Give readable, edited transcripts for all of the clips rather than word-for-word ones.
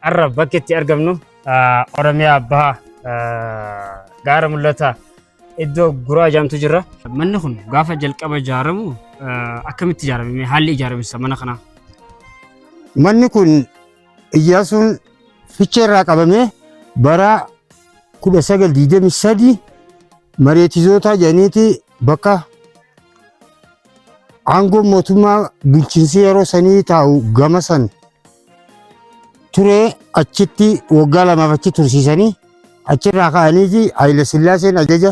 Har'a bakki itti argamnu Oromiyaa Baha gaara mul'ataa iddoo Guraa jedhamtu jira. Manni kun gaafa jalqaba ijaaramu akkamitti ijaarame? Haalli ijaaramisa mana kanaa? Manni kun Iyyaasuun Fichee irraa qabamee bara 1923 mareetizootaa jedhaniiti bakka aangoon mootummaa bulchiinsi yeroo sanii taa'u gama san ture achitti waggaa lamaaf achi tursiisanii achirraa ka'aniiti Haayile Sillaaseen ajaja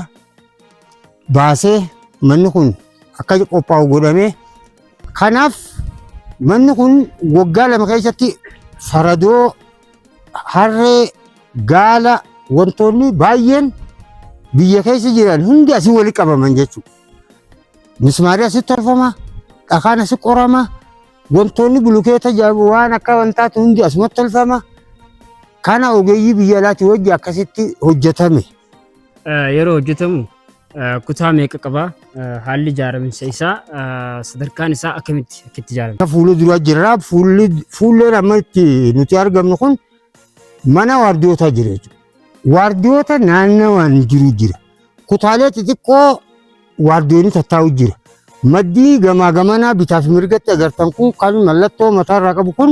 baasee manni kun akka qophaa'u godhamee kanaaf manni kun waggaa 2 keessatti faradoo harree gaala wantoonni baay'een biyya keessa jiran hundi asii walitti qabaman jechuudha. Mismaarri asitti tolfama, dhakaan asi qorama, wantoonni bulukeeta jedhamu waan akka wantaati hundi asumatti tolfama. Kana ogeeyyii biyya alaati wajji akkasitti hojjetame. Yeroo hojjetamu kutaa meeqa qaba? Haalli ijaaraminsa isaa sadarkaan isaa akkamitti akkitti ijaarame? Fuula dura jirra. Fuulleen amma itti nuti argamnu kun mana waardiyootaa jira jechuudha. Waardiyoota naannawaan jiru jira. Kutaalee xixiqqoo waardiyoonni tattaa'u jira. Maddii gamaa gamanaa bitaa fi mirgatti agartan kun kan mallattoo mataarraa qabu kun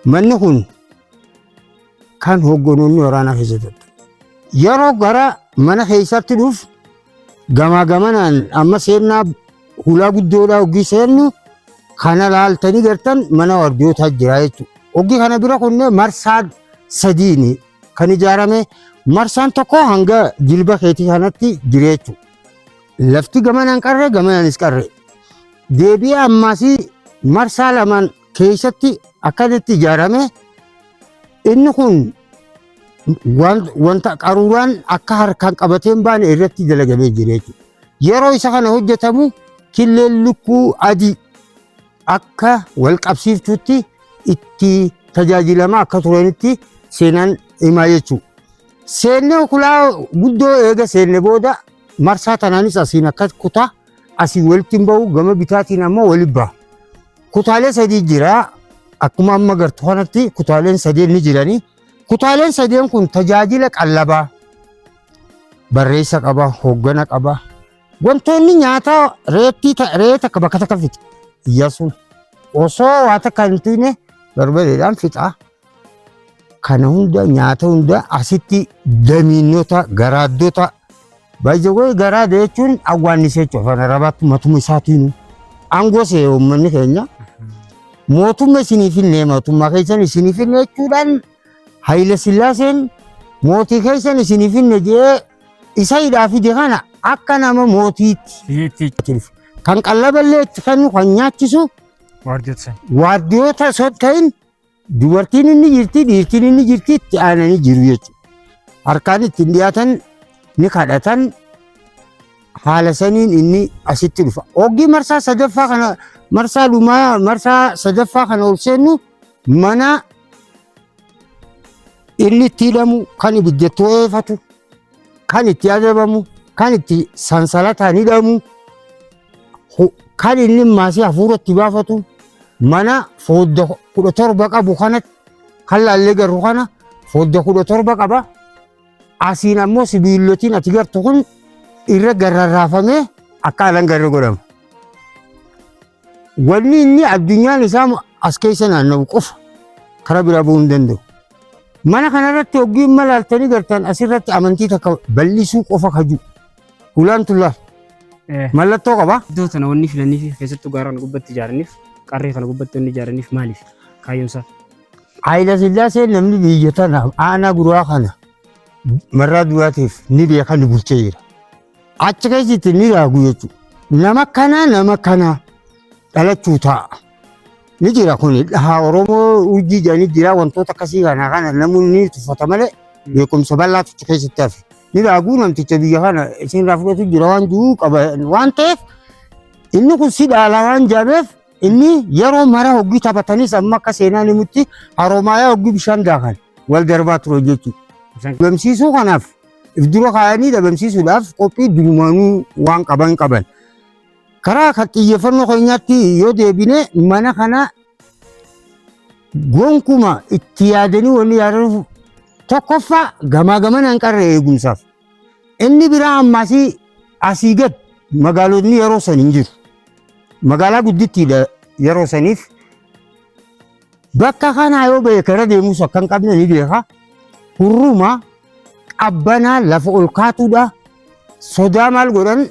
manni kun kan hoogganoonni waraanaa keessa tatta'u. Yeroo gara mana keessaatti dhufu gamaa gamanaan amma seennaa hulaa guddoodhaa hoggii seennu kana laaltanii gartan mana waardiyootaa jira jechuudha. Hoggii kana bira kunne marsaa sadiini kan ijaarame marsaan tokko hanga jilba keetii kanatti jira jechuudha. Lafti gamanaan qarree gamanaanis qarree. Deebi'ee ammaasii marsaa lamaan keessatti akkanatti ijaarame inni kun wanta qaruuraan akka harkaan qabatee hin baane irratti dalagamee jira jechuudha. Yeroo isa kana hojjetamu killeen lukkuu adii akka wal qabsiiftuutti itti tajaajilamaa akka turanitti seenaan himaa jechuudha. Seennee kulaa guddoo eega seenne booda marsaa tanaanis asiin akka kutaa asiin walitti hin bahu gama bitaatiin ammoo walitti baha. Kutaalee sadii jira. Akkuma amma gartu kanatti kutaaleen sadeen ni jirani. Kutaaleen sadeen kun tajaajila qallabaa barreessa qaba, hooggana qaba. Wantoonni nyaataa reettii re'ee takka bakka takka fixa. Iyyasuun osoo waa takka hin tuyne barbadeedhaan fixa. Kana hunda nyaata hunda asitti damiinota garaaddota baay'ee garaada jechuun awwaannisa jechuudha. Afaan Arabaatti matuma isaatiin aangoo see uummanni keenya mootummaa isiniif hinne mootummaa keessan isiniif hinne jechuudhaan Hayila Sillaaseen mootii keessan isiniif hinne jedhee isa hidhaa fide kana akka nama mootiitti Biyyeetti kan qallaballee itti kennu kan nyaachisu waardiyoota san. waardiyoota osoo hin ta'in dubartiin inni jirti dhiirtiin inni jirti itti aananii jiru jechuudha. Harkaan ittiin dhiyaatan ni kadhatan haala saniin inni asitti dhufa. Oggii marsaa sadaffaa kana marsaa dhumaa marsaa sadaffaa kana ol seennu mana inni itti hidhamu kan ibidda itti ho'eeffatu kan itti adabamu kan itti sansalataan hidhamu kan inni maasii hafuura itti baafatu mana foodda 17 qabu kanatti kan laallee garru kana foodda 17 qaba. Asiin ammoo sibiilotiin ati gartu kun irra garrarraafamee akka alan garre godhama. Wanni inni addunyaan isaa as keessa naanna'u qofa karaa biraa bu'uu hin danda'u. Mana kanarratti hoggii malaaltanii gartan asirratti amantii takka bal'isuu qofa kaju. Hulaan tun laal mallattoo qaba. Iddoo tana wanni filanii fi keessattuu gaara kana gubbatti ijaaraniif qarree kana gubbatti wanni ijaaraniif maaliif kaayyoon isaa? Haayila Sillaasee namni biyya tana aanaa guraa kana marraa duraatiif ni beeka ni bulchee jira. Achi keessatti ni raagu jechuudha. Nama kana nama kana dhalachuu ta'a. Ni jira kun dhahaa Oromoo urjii jedhanii jira wantoota akkasii kana kana namoonni ni tuffata malee beekumsa bal'aatu achi keessatti hafe. Ni raaguu namticha biyya kana isin irraa fudhatu jira waan jiru qaba waan ta'eef inni kun si dhaala waan jedhameef inni yeroo mara hoggii taphatanis amma akka seenaan himutti haroomayaa hoggii bishaan daakan wal darbaa ture jechuudha. Dhabamsiisuu kanaaf if dura kaayanii dhabamsiisuudhaaf qophii durumaanuu waan qaban qaban. Karaa kan xiyyeeffannoo keenyaatti yoo deebine mana kana Gonkuma itti yaadanii wanni yaadanuuf tokkoffaa gamaa gamanaan qarree eegumsaaf. Inni biraa ammaasii asii gad magaalonni yeroo san hin jiru. Magaalaa guddittiidha yeroo saniif. Bakka kanaa yoo ba'e kara deemus akka hin qabne ni beeka. Hurruma qabbanaa lafa ol kaatuudha. Sodaa maal godhan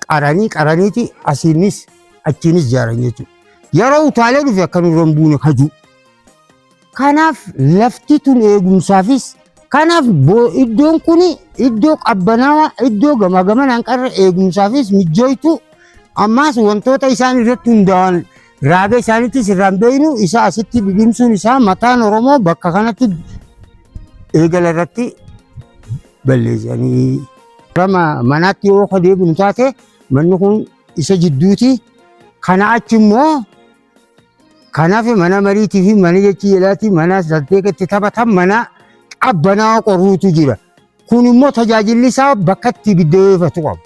qaranii qaraniiti asiinis achiinis jaaran jechuudha. Yeroo utaalee dhufe akka nurra hin buune kaju. Kanaaf lafti tun eegumsaafis kanaaf iddoon kun iddoo qabbanaawaa iddoo gamaa gamanaan qarra eegumsaafis mijjooytu ammaas wantoota isaan irratti hundaa'an raaga isaaniittis irraan beeynu isa asitti dhidhimsuun isaa mataan Oromoo bakka kanatti eegala irratti balleessanii. Gama manaatti yoo ka deebinu taate manni kun isa jidduuti. Kana achi immoo kanaaf mana mariitii fi mana jechi jedhaati mana saddeeqatti taphatan mana qabbanaa'aa qorruutu jira. Kun immoo tajaajilli isaa bakka itti ibidda weeffatu qaba.